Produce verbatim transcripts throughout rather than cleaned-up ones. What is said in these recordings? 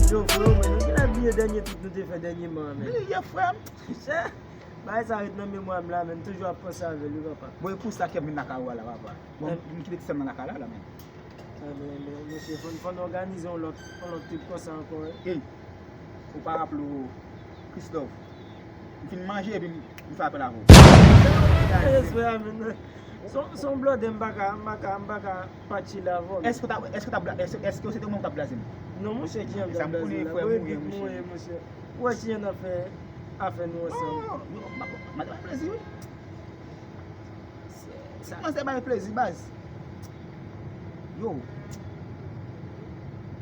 Yo, frè, men, nou genlè bliye dènye trip nou te fè dènyèman an, men. Bliye, frè m. Chè, bagay sa ret nan memwa m la, men m toujou ap panse avè l, wi, papa. Bon, e pou sa ke m vin lakay ou a la, papa. Bon, m kite ti sè m nan lakay la, la, men. Ebyen, men, mesye, fò n, fò n òganize yon lòt, yon lòt trip konsa ankò, wi. Ey, ou pa raple w, Christophe? M fin manje epi m, m fè apèl avè w. Respè a, men. Se yon, se yon blòdè, m pa ka, m pa ka, m pa ka pa chile avè w, men. Èske w ta, èske w ta bla-, èske, èske w se te mwen ou t ap blaze m? Non, monchè, kijan m ta blaze w la? Sa m konnen, frè, mwen, monchè. Ou wè kijan n ap fè afè nou ansanm? Oh, yo, m ap, m ap bay plezi, wi. Sa kòmanse bay plezi, baz. Yo.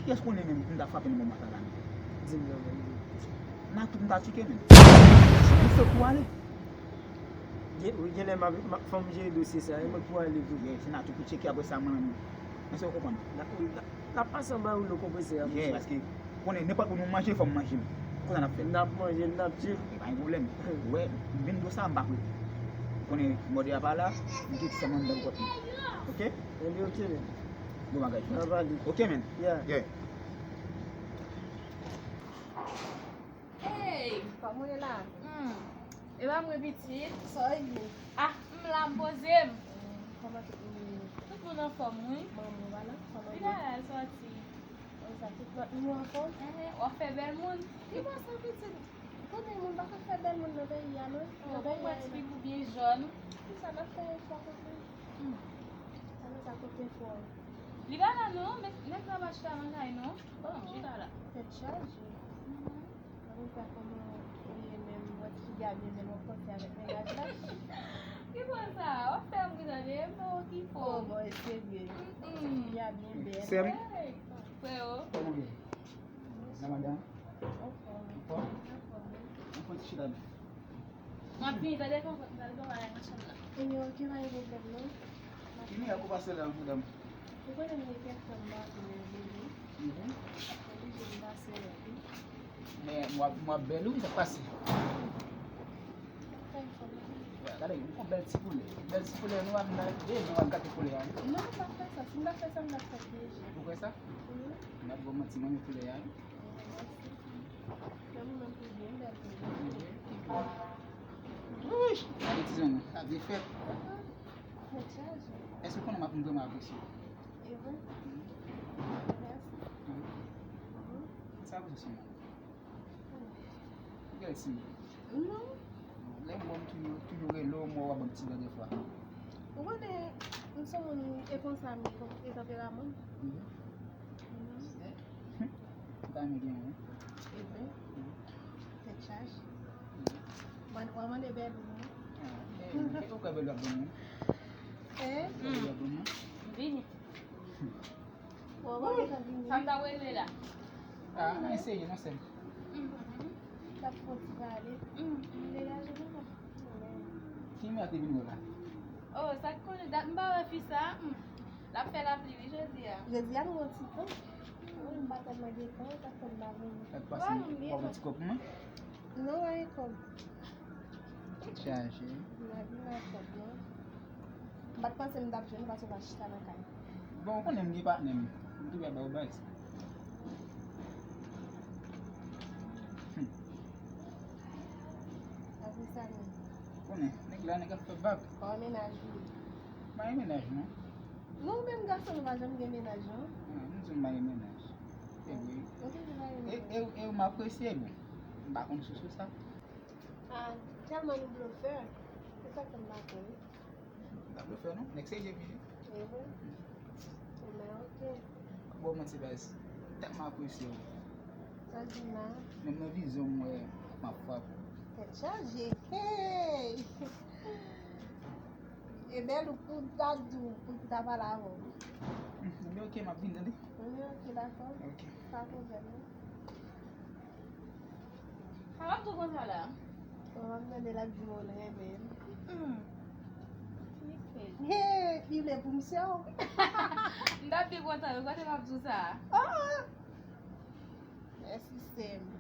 Kiyès konnen menm pou m ta frape nan moman sa la menm? Di m non, menm. Nan tout m ta tcheke menm. M sot pou ale. Gen, wi, genlè m ap, m ap, fò m jere dosye sa, e mwen k pou ale tou. Yeah, se nan tout pou tcheke apre sa, mwen menm. Èske w konprann? N ap, wi, n ap, n ap pase anba woulo konpresè a, monchè. Yeah, paske konnen nenpòt moun nou manje, fò m manje m. Konsa n ap fè. N ap manje l, n ap tcheke. E pa gen pwoblèm. Ou wè, m vin dou sa, m pa kwè. Konnen mòde a pa la, m gen ti sèman anndan kòt mwen. Oke? Ebyen, oke, men. Bon bagay. N ap ale. Oke, men. Yeah. Yeah. Hey! Kòman w ye la? Hmm. E pa mwen pitit. Sa w ye? Ah, m la m poze m. Hmm, kòman tout moun ye? Tout moun anfòm, wi. Manman w pa la? Kòman l ye? Li pa la, l sòti. Konsa, tout lòt moun yo anfòm? Ehe, w ap fè bèl moun. Ki bò sa, pitit? Kote moun pa ka fè bèl moun nan peyi a, non? Oh, nan peyi a, ti figi w byen jòn. Kisa n ap fè, sa kote? Hmm. Sa nou sa kote fò? Li pa la, non, men nèg la pa chita nan kay, non. Bon, m chita la. Tèt chaje. Mhm. Mwen sa kòman ou ye menm, wè ti figi a byen bèl, w ap panse avèk mennaj la. Ki pwen sa? W ap fè m ri tande, m pa w ki fò. Oh, bon, e serye. Mm-mm. Ti figi a byen bèl. Sè m. Hey, freo. Kòman w ye? Nan madanm? Anfòm. Anfòm? Anfòm, wi. Anfòm, ti chita byen. M ap vini, tande, fò m pral bon bagay nan chanm nan. Ebyen, oke, pa gen pwoblèm, non. Ki mirak ou pase la, madanm? Ou konnen m gen kèk tan m pa vin nan bebe. Mhm. Oblije m pase wè l, wi. Men, m w ap, m w ap bèl, wi, sa k pase? Gade, yon bèl ti poulè. Bèl ti poulè, nou ap gade, nou ap gate poulè a, wi. Non, m pa fè sa. Si m ta fè sa, m ta fè deja. Ou kwè sa? Wi. M ap ba w manti, mwen, poulè a, wi. Mèsi. Lè mwen menm pou byen bèl pou mwen. Wouch! Gade ti zanmi, sa byen fèt. Tèt chaje. Èske w konnen m ap vrèman apresye w? E vre? Mèsi. Sa apresye sou mwen. Ou bèl ti moun. Non. Lè m wè w m toujou, toujou rele w, m wè w ap ban m ti lè defwa. Ou konnen, m se yon moun, e konsa m ye, e tanperaman m. Mhm. Mhm. Ou pa renmen gen yon? E vre? Mhm. Tèt chaje. Mhm. Mwen, w a mande bèl ou, non? Ah, eh, ou kwè bèl w ap ban mwen? Eh? Ou kwè bèl w ap ban mwen? Vini. Bon, bon, sa vini. Sa m ta rele la. Ah, eseye non, sè m. Mhm. T ap fè yon ti pale. Mhm. M degaje nou la. Ki mè a te vin wè la? Oh, sa k konnen dat m pa wè fi sa. Hmm. L ap fè lapli, wi, jodi a. Jodi a, m gen yon ti tan. Wi, m pa tèlman gen tan, sa k fè m pa vini. Sa k pase, w ap yon ti kòb pou mwen? Non, pa gen kòb. Tèt chaje. M pa gen kòb, non. M pa t panse m t ap jwenn ou paske w pa chita nan kay. Bon, ou konnen m gen patnè m. M toujou ap ba w baz. Hmm. Apre sa menm. Konnen, nèg la, nèg ap fè bak. Pa gen mennaj, wi. Pa gen mennaj, non. Non, ou menm gason, nou pa janm gen mennaj, non. Ah, m di w m pa gen mennaj. Se vre. Ou toujou pa gen mennaj. E, e, e, e, m apresye, bon. M pa konn sou, sou sa. Ah, tèlman nou blofè. Se sa k fè m pa kwè. M pa blofè non, nèg serye m ye. E vre? Ebyen, oke. Bon, manti baz. Tèlman apresye w. Sa di la? Menm nan vizyon m wè m ap frape w. Tèt chaje. Hey! E bèl ou pou ta di w, pou ta pale avè w. Ebyen, oke, m ap vin, tande? Ebyen, oke, dakò. Oke. Pa pwoblèm, non. Sa w ap tou konsa la? Bon, m ap tande l ap di m ou renmen m. Mm. He, li vle pou m sè w. M t ap byen kontan wi, kote m ap di w sa? Oh! Mèsi, sè m.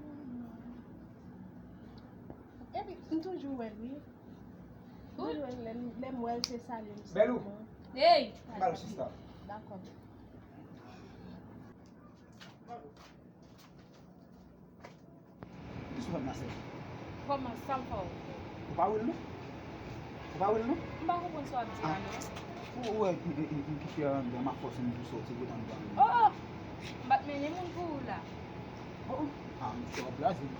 Epi, m toujou wè l, wi. M toujou wè l, lè m, lè m wè l, se salye m sèlman. Bèlou! Hey! M ba l sista. Dakò. Sa fè m la sè. Kòman sa m fè w? Ou pa wè l non? Ou pa wè l non? M pa konprann sa w ap di a non. Ou wè m kite anndan, m ap fòse m pou sòti, ret anndan. Oh oh! M pa t mennen moun pou ou la. Oh oh! Ah, m fè w blaze.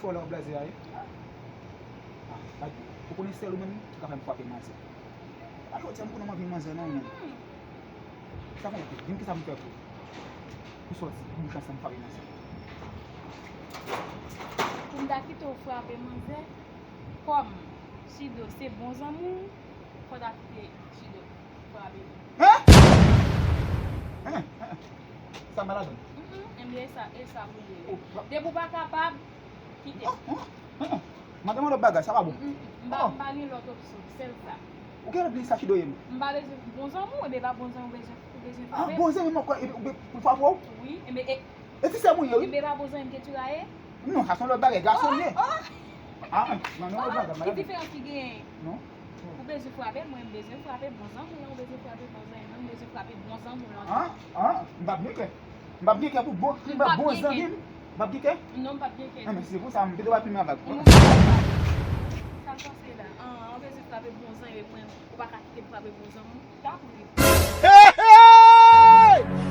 Fò la w blaze a ye. Ah, pa di. Ou konnen sèl ou menm ki ka fè m frape manzè. A jodi a m konnen m anvi manzè non men. Sa fè m di m kisa m fè pou pou sòti pou m chans m frape manzè. Pou m ta kite w frape manzè, kòm Chido se bon zanmi w, fò w ta kite Chido frape l. Hein? Hein? Hein? Sa m pa ladan. Mm, mm, enben e sa, e sa pou ye. Oh, Depi w pa kapab, kite. Oh, oh, oh, oh. M ap mande w bagay, sa pa bon. Mm, mm, m pa, m pa gen lòt opsyon, sèl sa. Ou gen lòt sa Chido ye m. M pa bezwen bon zanmi w, enben e pa bon zanmi w bezwen, ou bezwen Ah, frape. Bon zanmi m ap ou frape w? Wi, enben e, E ti sè mwen ye wi. Enben e pa bon zanmi m ke tiraye. Non, sa se yon lòt bagay, gason m ye. Oh, Ah, non, non, lòt oh, bagay, ki madam. Diferans ki genyen? Non. Ou bezwen frape l, mwen m bezwen frape bon zanmi w lan, ou bezwen frape bon zanmi m lan, ou bezwen frape bon zanmi w lan. Ah, ah, m pa byen kè. M pa byen kè pou bon, m pa bon zanmi m. M pa byen kè. Non, m pa byen kè. Ah, men se pou sa, m pito pa pi mal avèk. Sa l panse la. Ah, ou bezwen frape bon zanmi m, mwen, ou pa ka kite m frape bon zanmi m. Ta pou li. Hey, hey!